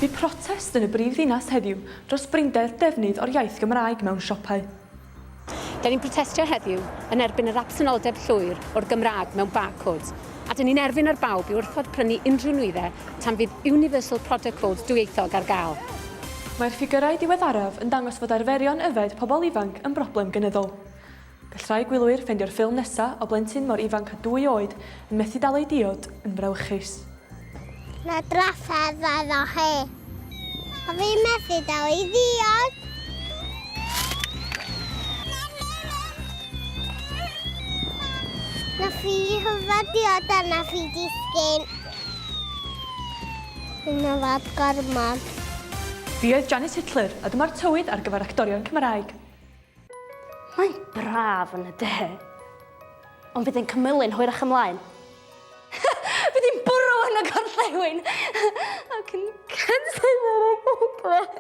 Bu protest yn y brif ddinas heddiw dros brinder defnydd o'r iaith Gymraeg mewn siopau. Da ni'n protestio heddiw yn erbyn yr absenoldeb llwyr o'r Gymraeg mewn barcodes, a 'dyn ni'n erfyn ar bawb i wrthod prynu unrhyw nwyddau tan fydd Universal Product Codes dwyieithog ar gael. Mae'r ffigyrau diweddaraf yn dangos fod arferion yfed pobl ifanc yn broblem gynyddol. Gall rhai gwylwyr ffeindio'r ffilm nesa o blentyn mor ifanc â dwy oed yn methu dal ei diod yn frawychus. Na drafferth efo chi. O fi methu dal ei ddiod. Na fi hyfod diod a na fi disgyn. Fi'n yfed gormod. Fi oedd Janice Hitler a dyma'r tywydd ar gyfer actorion Cymraeg. Mae'n braf yn y de. Ond fydd e'n cymylu'n hwyrach ymlaen. Fydd hi'n bwrw yn y gorllewin ac yn canser yn y gogledd.